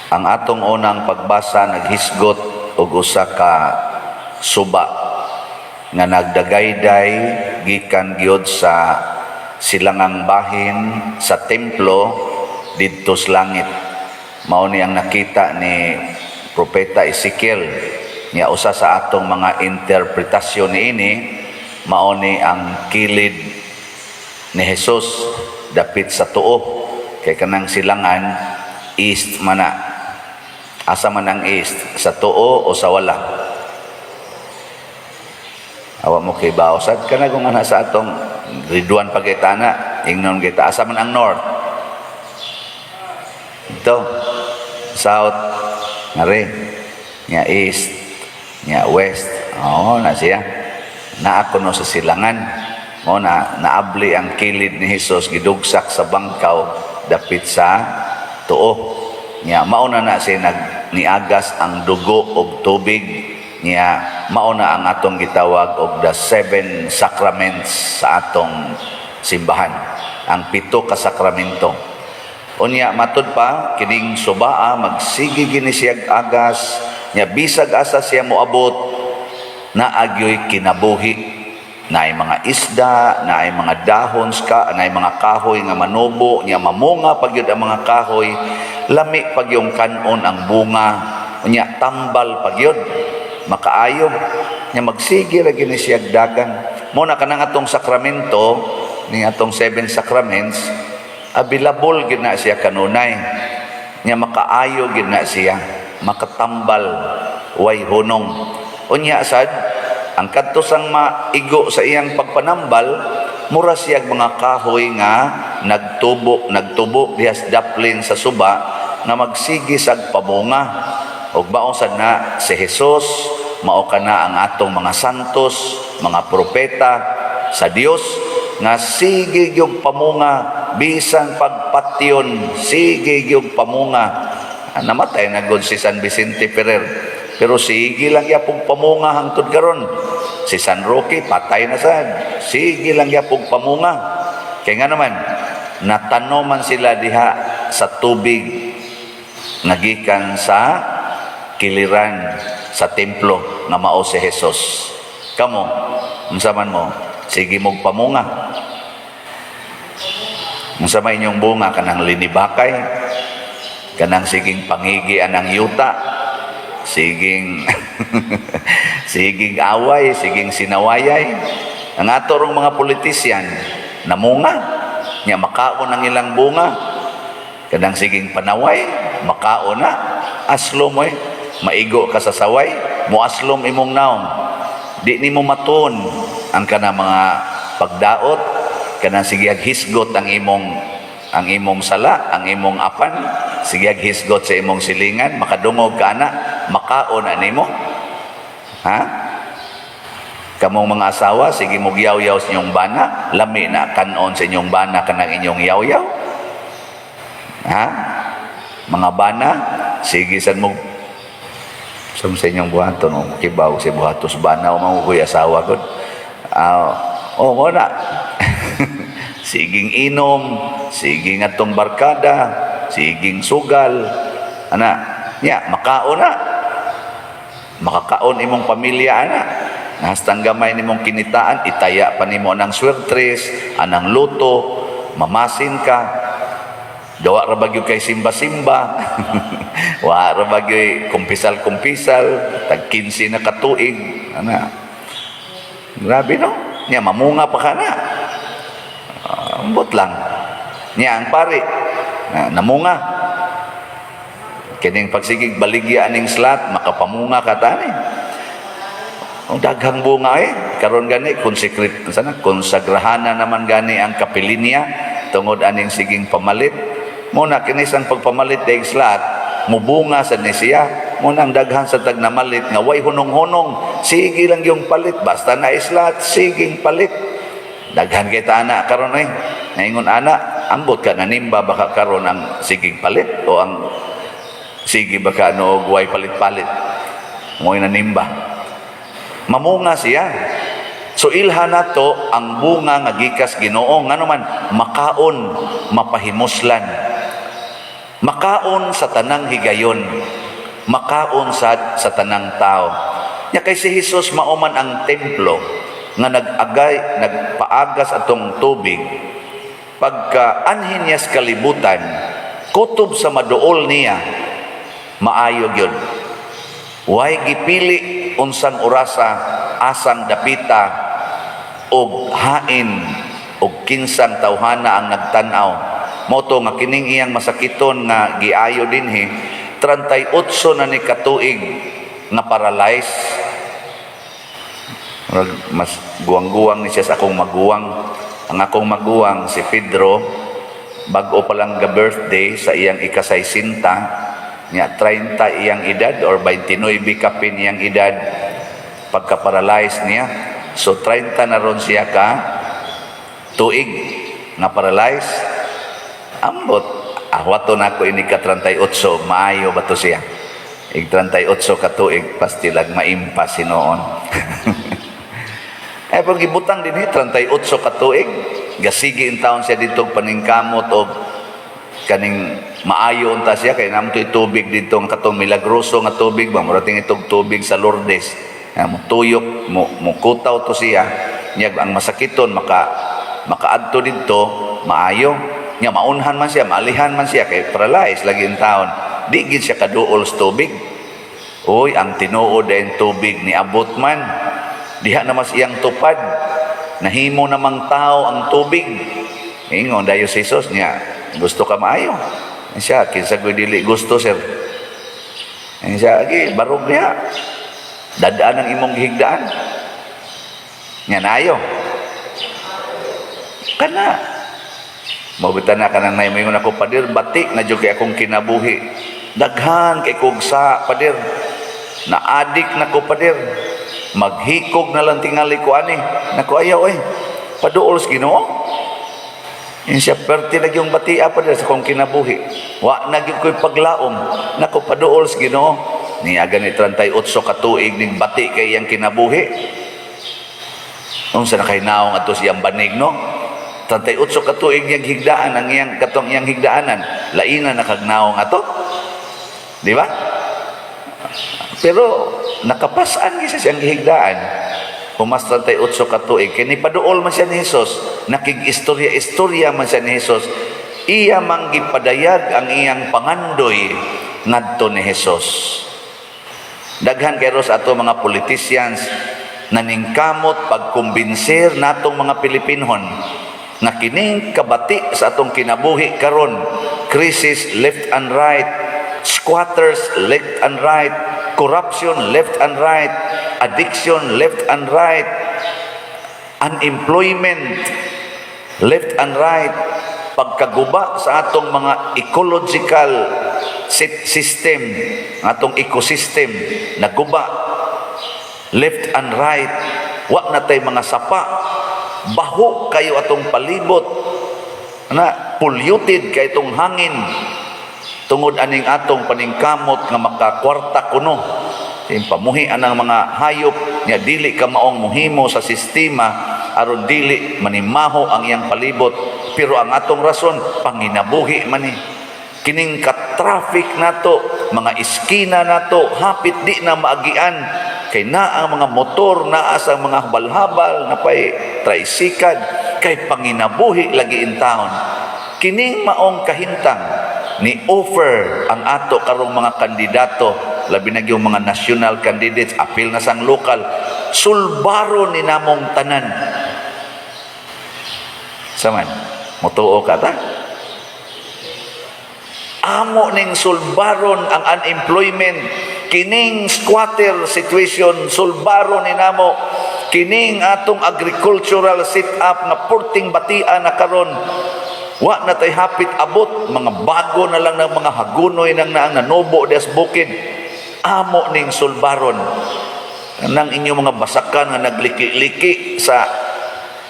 Ang atong unang pagbasa naghisgot og usa ka suba nga nagdagayday gikan gyud sa silangang bahin sa templo didto sa langit. Mao ni ang nakita ni Propeta Ezekiel. Nya usa sa atong mga interpretasyon niini, mao ni ang kilid ni Jesus dapit sa tuo, kay kanang silangan, east mana. Asa man ang east, sa tuo o sa wala? Awa mo kay sad kana kung ana sa atong grade 1 pagitana, ingnon kita, asa man ang north? Ito south ngari nya, east nya, west. Oo na siya, naa kuno sa silangan mo na naabli ang kilid ni Hesus, gidugsak sa bangkaw dapit sa tuo nya. Mao na na siya nag niagas ang dugo og tubig niya. Mao na ang atong gitawag og the seven sacraments sa atong simbahan, ang pito ka sakramento. Unya matud pa, kining subaa magsige gini siya agas nya, bisag asa siya moabot, naagyoy kinabuhi, naay mga isda, naay mga dahon ska, naay mga kahoy nga manubo nya, mamunga pagyud ang mga kahoy, lami pag yung kanon ang bunga nya, tambal pagyud, makaayo nya, magsige ra gini siya dagan. Mo na kanang atong sakramento ni atong seven sacraments, available gid na siya kanunay nya, makaayo gid na siya, makatambal, way hunong. Unya sad ang kadto sang maigo sa iyang pagpanambal, mura siyag mga kahoy nga nagtubo nagtubo diha sa daplin sa suba nga magsige sag pamunga. Ug mao sad na si Jesus, mao kana ang atong mga santos, mga propeta sa Dios nga sige gyud pamunga bisan pagpatyon, sige gyud pamunga. Ah, namatay na gud si San Vicente Ferrer, pero sige lang yapong pamunga hangtod karon. Si San Roque, patay na sad, sige lang yapong pamunga. Kay nga naman, natanoman sila diha sa tubig nga gikan sa kiliran sa templo nga mao si Jesus. Kamo, unsa man mo, sige mog pamunga? Unsa may inyong bunga? Kanang linibakay, kanang siging pangigi anang yuta, siging siging away, siging sinawayay. Ang ato rong mga politisyan, namunga, nya makaon ang ilang bunga. Kanang siging panaway, makaon na, aslom mo eh. Maigo ka sa saway, moaslom imong naong. Di nimo matuon ang kana mga pagdaot, kanang sige hisgot ang imong sala, ang imong apan, sige hisgot sa imong silingan, makadungog ka na, makaon na nimo. Ha? Kamong mga asawa, sige mo yaw-yaw sa inyong bana, lami na kanon sa inyong bana kanang inyong yaw-yaw. Ha? Mga bana, sige san mo sa inyong buhaton, o kibaw sa buhatos bana, o mga kuya asawa ko. Ah, oh, mo na. Siging inom, siging atong barkada, siging sugal. Ana, nya makaon na. Makakaon imong pamilya ana. Nahastang gamay nimong kinitaan, itaya pa nimo anang swertres, anang luto, mamasin ka. Dawa ra bagyo kay simba-simba. Wa ra bagyo kumpisal-kumpisal, tag 15 na katuig. Ana. Grabe, no? Nya mamunga pa ka na. Ah, ambot lang. Nya ang pari na, namunga. Kining pagsigig baligya aning slot, makapamunga ka tani. Ang daghang bunga eh. Karon gani consecrate sana, konsagrahana naman gani ang kapilinya tungod aning siging pamalit. Muna kini sang pagpamalit daig slot, mubunga sa ni siya. Muna ang daghan sa tag namalit nga way hunong-hunong. Sige lang yung palit basta na slot, siging palit. Daghan kay ta ana karon eh. Naingon ana, ambot ka nanimba baka karon ang siging palit o ang sige baka no way palit-palit. Mo'y nanimba. Mamunga siya. So ilha nato ang bunga nga gikas Ginoo, ngano man makaon, mapahimuslan. Makaon sa tanang higayon, makaon sa tanang tao. Nya kay si Jesus mao man ang templo nga nag-agay, nagpaagas atong tubig, pagka anhin niya sa kalibutan, kutob sa maduol niya, maayo gyud. Way gipili unsang orasa, asang dapita og hain og kinsang tawhana ang nagtan-aw. Mao to nga kining iyang masakiton nga giayo dinhi, 38 na ni katuig nga paralyzed. Murag mas guwang-guwang ni siya sa akong maguwang. Ang akong maguwang si Pedro, bag-o pa lang ga birthday sa iyang ikasaysinta niya, 30 iyang edad or 29 kapin iyang edad pagka-paralyze niya. So 30 na ron siya ka tuig nga paralyze. Ambot, ahwato na ako ini ka 38, maayo ba to siya? Ig 38 ka tuig, pastilag maimpas hinuon. Eh, pag gibutang din 38 ka tuig, gasigi in taon siya dito paningkamot og kaning maayo unta siya kay namo to'y tubig dito ang katong milagroso nga tubig ba, mura ting itog tubig sa Lourdes. Ya, mo tuyok mo mukutaw to siya niya, ang masakiton makaadto didto, maayo nya, maunhan man siya, maalihan man siya kay paralyzed lagi in taon, di gid siya kaduol sa tubig. Uy, ang tinuod ay tubig ni abot man diha na mas iyang tupad, nahimo namang tao ang tubig. Ingon dayo si Jesus niya, "Gusto ka maayo?" Siya, "Kinsa ko'y dili gusto, sir?" Ingon siya, "Agi, barog niya. Dadaan ang imong gihigdaan." Nya naayo. Kana. Mabita na kanang nay moingon ako, "Pader, bati na jud kay akong kinabuhi. Daghan kay kog sa, pader. Naadik na ko, pader. Maghikog na lang tingali ko ani." Nako, ayaw eh. Paduol sa Ginoo. Yun siya, "Perti na yung batia, pader, sa akong kinabuhi. Wa na gyud ko'y paglaom." Nako, paduol sa Ginoo. Niya gani 38 ka tuig ning bati kay iyang kinabuhi. Unsa na kay naong ato siyang banig, no? 38 ka tuig niyang higdaan ang iyang katong iyang higdaanan. Laina na kag naong ato. Di ba? Pero nakapasan gyud siya siyang gihigdaan. Humas 38 ka tuig kay nipaduol man siya ni Jesus, nakig-istorya-istorya man siya ni Jesus. Iya mang gipadayag ang iyang pangandoy ngadto ni Jesus. Daghan kay sa ato mga politicians naningkamot pagkumbinser natong mga Pilipinhon nga kining kabati sa atong kinabuhi karon, crisis left and right, squatters left and right, corruption left and right, addiction left and right, unemployment left and right, pagkaguba sa atong mga ecological system, atong ecosystem naguba left and right, wa na tay mga sapa, baho kayo atong palibot na, polluted kay itong hangin tungod aning atong paningkamot nga makakwarta kuno. Yung pamuhi anang mga hayop nga dili ka maong muhimo sa sistema aron dili manimaho ang iyang palibot, pero ang atong rason panginabuhi man ni. Kining ka-traffic nato, mga iskina nato hapit di na maagian kay naa ang mga motor, naa sa mga habal-habal, napay tricycle, kay panginabuhi lagi in taon. Kining maong kahintang ni offer ang ato karong mga kandidato, labi na yung mga national candidates, apil na sang lokal, sulbaro ni namong tanan. Saman motuo ka ta, amo ning sulbaron ang unemployment, kining squatter situation sulbaron ni namo, kining atong agricultural setup nga purting batian na karon, wa na tay hapit abot, mga bago na lang ng mga hagunoy nang naang nanubo des bukid, amo ning sulbaron. Nang inyong mga basakan nga nagliki-liki sa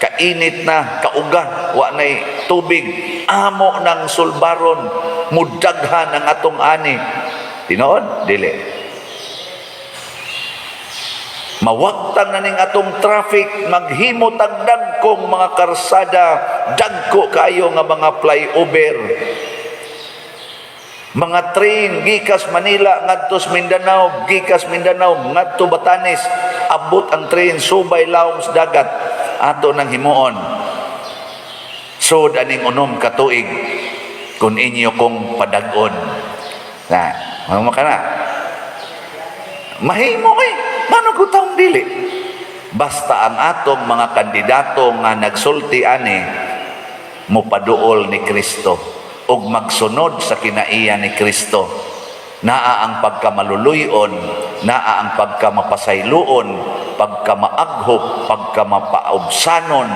kainit na kauga, wa nay tubig, amo nang sulbaron. Mudaghan ang atong ani. Tinuod dili? Mawagtang na ning atong traffic, maghimo tag dagkong mga karsada, dagko kayo nga mga flyover. Mga train gikas Manila ngadto sa Mindanao, gikas Mindanao ngadto Batanes, abot ang train subay lawom sa dagat, ato nang himuon. Sud aning 6 ka tuig kung inyo kong padag-on. Na, mga kana. Mahimo kay, mano ko taong dili. Basta ang atong mga kandidato nga nagsulti ani mopaduol ni Kristo ug magsunod sa kinaiya ni Kristo. Naa ang pagkamaluluyon, naa ang pagkamapasayloon, pagkamaaghop, pagkamapaubsanon,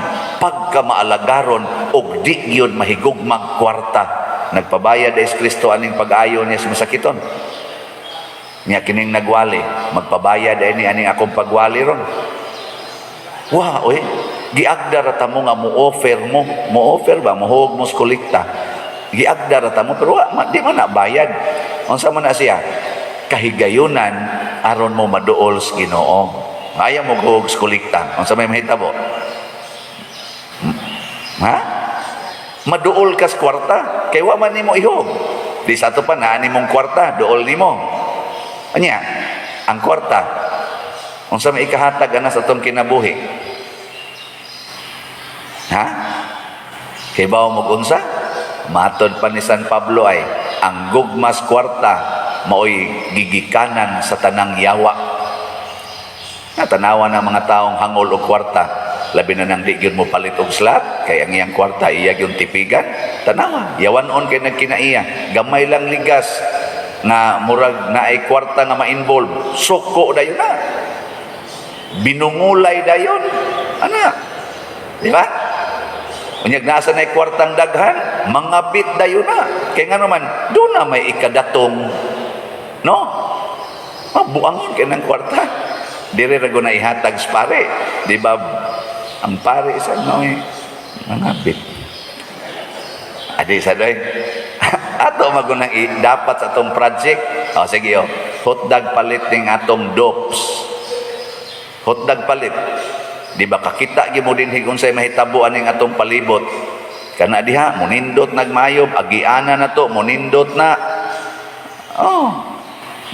pagkamaalagaron ug di gyud mahigugmag kwarta. Nagpabayad is Kristo aning pag-ayo niya sa masakiton. Nya kining nagwali, magpabayad ay ni aning akong pagwali ron. Wah, oy, giagda ra ta mo nga mo-offer mo, mo-offer ba, mohog mo sa kolekta. Giagda ra ta mo pero wa, di man na bayad. Unsa man na siya? Kahigayunan aron mo maduol sa Ginoo. Ayaw mo guhog sa kolekta. Unsa may mahitabo? Ha? Maduol kas kwarta kay wa man nimo ihog. Di sa ato pa naa nimong kwarta, duol nimo. Anya, ang kwarta unsa may ikahatag ana sa atong kinabuhi? Ha? Kay bawo mo unsa? Matod pa ni San Pablo ay ang gugmas kwarta maoy gigikanan sa tanang yawa. Natanawa ng mga taong hangol og kwarta, labi na nang di gyud mo palit og slot, kay ang iyang kwarta iya gyud tipigan. Tanawa, yawan-on kay nagkinaiya, gamay lang ligas nga murag naay kwarta nga ma-involve, suko dayon na. Binungulay dayon. Ana. Di ba? Unyag nasa na kwartang daghan, mangabit dayon na. Kay nga naman, doon na may ikadatong. No? Mabuangon kay ng kwarta. Dire ra na ihatag sa pare. Di ba? Ang pare sa no eh, mangabit. Adi sa doy. Ato magunang dapat sa atong project. O sige oh. Hotdog palit ning atong dopes. Hotdog palit. Di ba kakita gyud mo dinhi kung unsay mahitabo aning atong palibot. Kana diha monindot nagmayob, agiana na to, monindot na. Oh.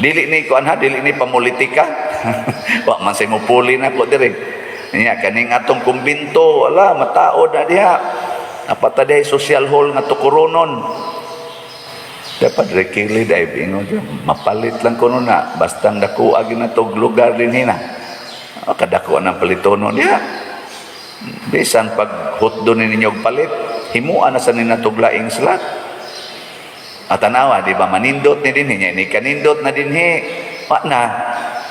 Dili ni kuan ha, dili ni pamulitika. Wa man say mupuli na ko dire. Nya kaning atong kumbinto, wala mataod na diha. Napata diha social hall nga tukuronon. Dapat rekili dahil ingon siya, mapalit lang kuno na basta dako agi na tog lugar dinhi na. O, kadako ng palitonon diha. Bisan pag hotdo ni ninyo og palit, himuan na sa ninatog laing slot. At tanawa, di ba, manindot ni dinhi, nya ni kanindot na dinhi. Wa na,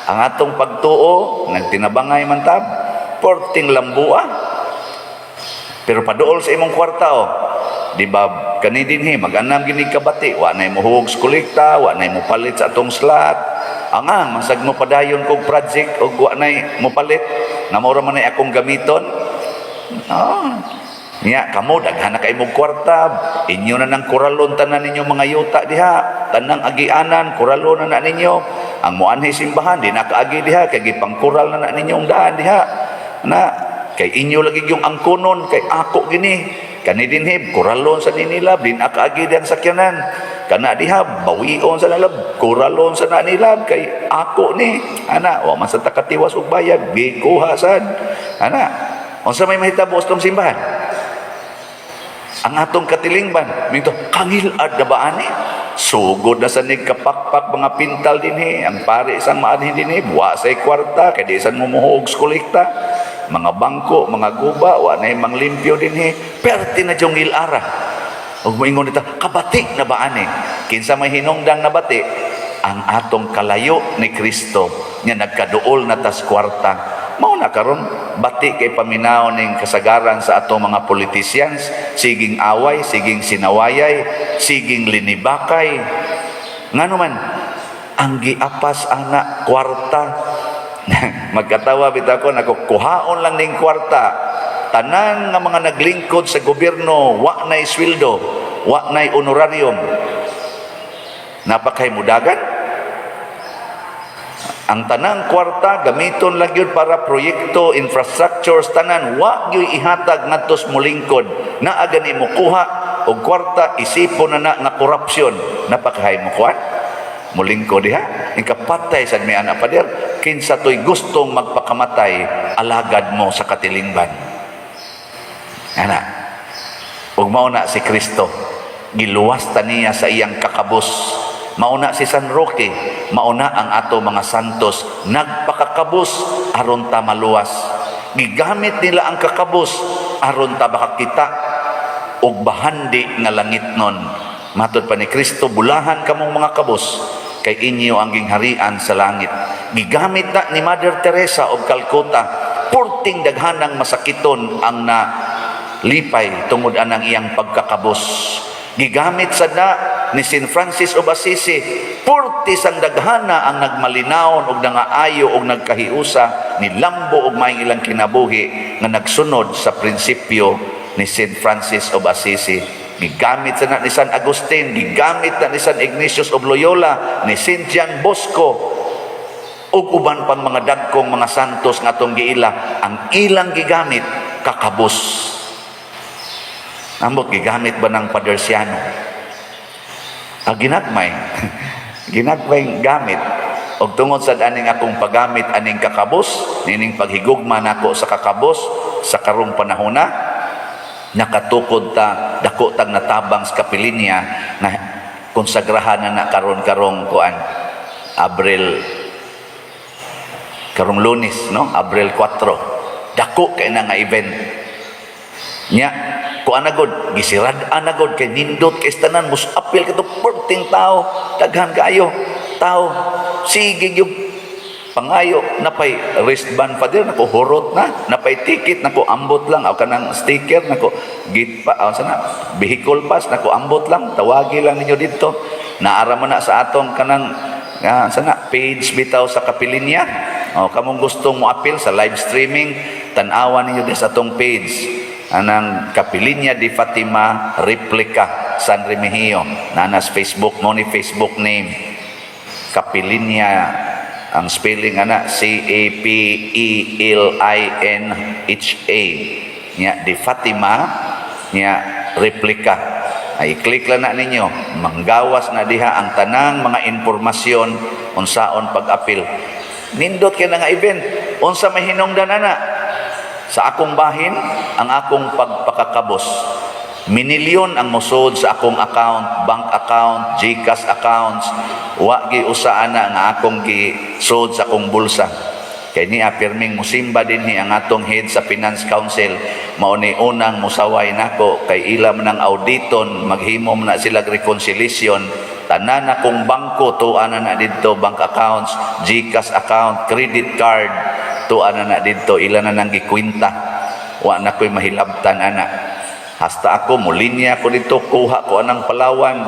ang atong pagtuo, nagtinabangay man tab, porting lambua. Pero paduol sa imong kwarta oh. Di ba kani dinhi mag-anam gini kabati, wa nay mo sa kolekta, wa nay mo palit sa atong slot. Ang ang masag mo padayon kog project og wa nay mo palit, nga mao ra man nay akong gamiton. Ah. Nya kamo daghan na kay mong kwarta, inyo na nang kuralon tanan ninyo mga yuta diha, tanang agianan kuralon na na ninyo. Ang muanhi simbahan di na kaagi diha kay gipangkural na na ninyo ang daan diha. Na kay inyo lagi yung angkonon kay ako gini. Kani dinhi kuralon sa ninila, di na kaagi diyang sakyanan. Kana diha bawion sa nalab, kuralon sa na nila kay ako ni. Ana, wa man sa takatiwas og bayad, gikuha sad. Ana, unsa may mahitabo sa tong simbahan? Ang atong katilingban, minto, kangilad na ba ani? Sugod na sa nagkapakpak mga pintal dinhi, ang pare isang maanhin dinhi, buwa sa kwarta, kay di isan mumuhog sa kolekta, mga bangko, mga guba, wa na yung manglimpyo dinhi, perti na diyong ilara. Ug moingon nita, kabati na ba ani? Kinsa may hinungdang nabati, ang atong kalayo ni Kristo nga nagkaduol na tas kwarta. Mao na karon bati kay paminaw ning kasagaran sa atong mga politicians, siging away, siging sinawayay, siging linibakay. Ngano man ang giapas ana kwarta. Magkatawa bitaw ko nako, kuhaon lang ning kwarta. Tanan nga mga naglingkod sa gobyerno wa nay sweldo, wa nay honorarium. Napakay mudagan. Ang tanang kwarta gamiton lang gyud para proyekto, infrastructures, tanan wa gyud ihatag ngadto sa molingkod. Naa gani mo kuha og kwarta, isipon na na nga korupsyon. Napakahay mo kuan. Mulingko diha. Ikapatay sa mi anak, pader. Kinsa to'y gustong magpakamatay, alagad mo sa katilingban. Ana. Ug mao na si Kristo. Giluwas ta niya sa iyang kakabos. Mao na si San Roque, mao na ang ato mga santos, nagpakakabos aron ta maluwas. Gigamit nila ang kakabos aron ta makakita og bahandi nga langitnon. Matod pa ni Kristo, "Bulahan kamong mga kabos kay inyo ang gingharian sa langit." Gigamit na ni Mother Teresa of Calcutta, purting daghanang masakiton ang na lipay tungod anang iyang pagkakabos. Gigamit sad na ni St. Francis of Assisi, purti sang daghana ang nagmalinawon og nangaayo og nagkahiusa, nilambo og maayong ilang kinabuhi nga nagsunod sa prinsipyo ni St. Francis of Assisi. Gigamit sa na ni San Agustin, gigamit na ni San Ignatius of Loyola, ni St. John Bosco, ug uban pang mga dagkong mga santos nga atong giila, ang ilang gigamit, kakabos. Ambot, gigamit ba ng Padersiano? Ah, ginagmay. Ginagmay gamit. Og tungod sa aning akong paggamit aning kakabos, nining paghigugma nako sa kakabos sa karong panahona, nakatukod ta, dako tag natabang sa kapilinya na konsagrahan na na karon, karong kuan, Abril, karong Lunes, no, Abril 4. Dako kay na nga event nya. Kuan na gud, gisirad-an na gud kay nindot kay tanan mus-apil kato, perting tao, daghan kaayo tao, sige gyud pangayo. Napay wristband pa dir nako, hurot na. Napay ticket nako, ambot lang. Aw, kanang sticker nako, gate pa aw sana vehicle pass nako, ambot lang, tawagi lang ninyo didto. Naara man na sa atong kanang sana page bitaw sa kapilinya. O kamong gustong mo apil sa live streaming, tan-awa ninyo din sa atong page anang Kapilinya de Fatima Replica San Remigio. Nanas Facebook mo ni Facebook name Kapilinya. Ang spelling ana, Capelinha nya de Fatima nya Replica. Ay click lang na ninyo, manggawas na diha ang tanang mga impormasyon unsaon pag-apil. Nindot kay na nga event. Unsa may hinungdan ana sa akong bahin? Ang akong pagpakakabos, minilyon ang mosod sa akong account, bank account, GCash accounts. Wa gi usa ana nga akong gisod sa akong bulsa. Kay niya pirming musimba dinhi ang atong head sa Finance Council, mao ni unang musaway nako kay ila man ang auditon, maghimo man na sila reconciliation. Tanan akong bangko tuwa na na didto, bank accounts, GCash account, credit card, tuwa na na didto, ila na nang gikwenta. Wa na ko'y mahilabtan ana. Hasta ako mulinya ko dito, kuha ko anang Palawan,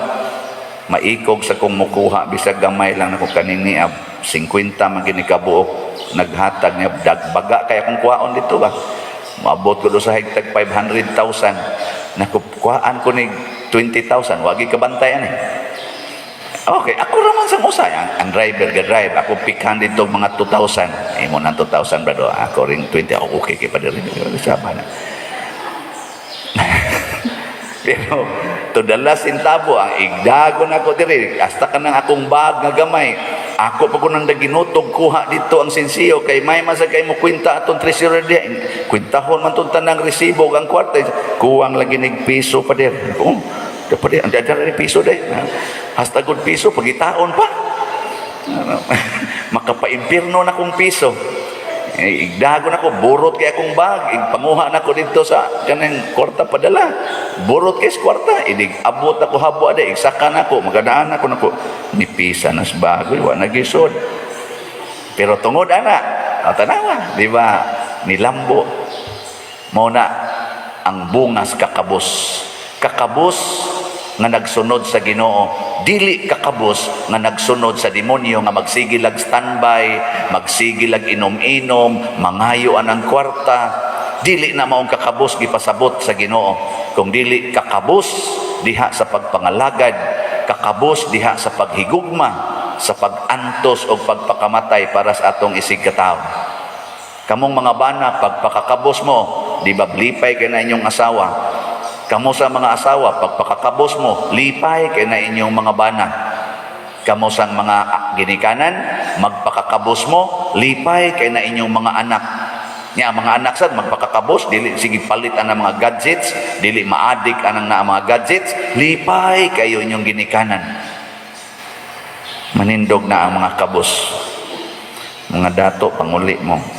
maikog sa kong mukuha bisag gamay lang nako. Kaning niya 50 man gini kabuok naghatag niya, dagbaga kay akong kuhaon dito ba, moabot ko do sa higtag 500,000 nako. Kuhaan ko ni 20,000, wagi kabantayan eh. Okay, ako raman sa usa ang driver ga drive ako, pikhan dito mga 2,000. Imo nang 2,000, brado, ako ring 20 ako. Okay kay pa diri sama na. Pero to the last centavo ang igdagon ako diri, hasta kanang akong bag nga gamay. Ako pa ko nang daginutog kuha dito ang sensiyo kay may man sa kay mo kwenta atong treasurer diha. Kwentahon man tong tanang resibo ang kwarta. Kuwang lagi nig piso pa dir. Oh, dapat ang dadara ni piso day. Hasta good piso pagitaon pa. Makapaimpirno na kong piso. Eh, igdagon ako, burot kay akong bag, igpanguha na ko dito sa kanang kwarta padala. Burot kay sa kwarta, inig abot ako habo ada, igsaka na ako, magadaan ako nako. Nipisa na sa bagoy, wa nagisod. Pero tungod ana, o tanawa, di ba? Nilambo. Mao na ang bungas kakabos. Kakabos nga nagsunod sa Ginoo, dili kakabos nga nagsunod sa demonyo nga magsige lag standby, magsige lag inom-inom, mangayo anang kwarta. Dili na maong kakabos gipasabot sa Ginoo, kung dili kakabos diha sa pagpangalagad, kakabos diha sa paghigugma, sa pag-antos o pagpakamatay para sa atong isig katawo. Kamong mga bana, pagpakakabos mo, di ba, lipay kay na inyong asawa? Kamo sa mga asawa, pagpakakabos mo, lipay kay na inyong mga bana. Kamo sang mga ginikanan, magpakakabos mo, lipay kay na inyong mga anak. Nya ang mga anak sad magpakakabos, dili sige palit ang mga gadgets, dili maadik anang na mga gadgets, lipay kayo inyong ginikanan. Manindog na ang mga kabos. Mga dato, panguli mo.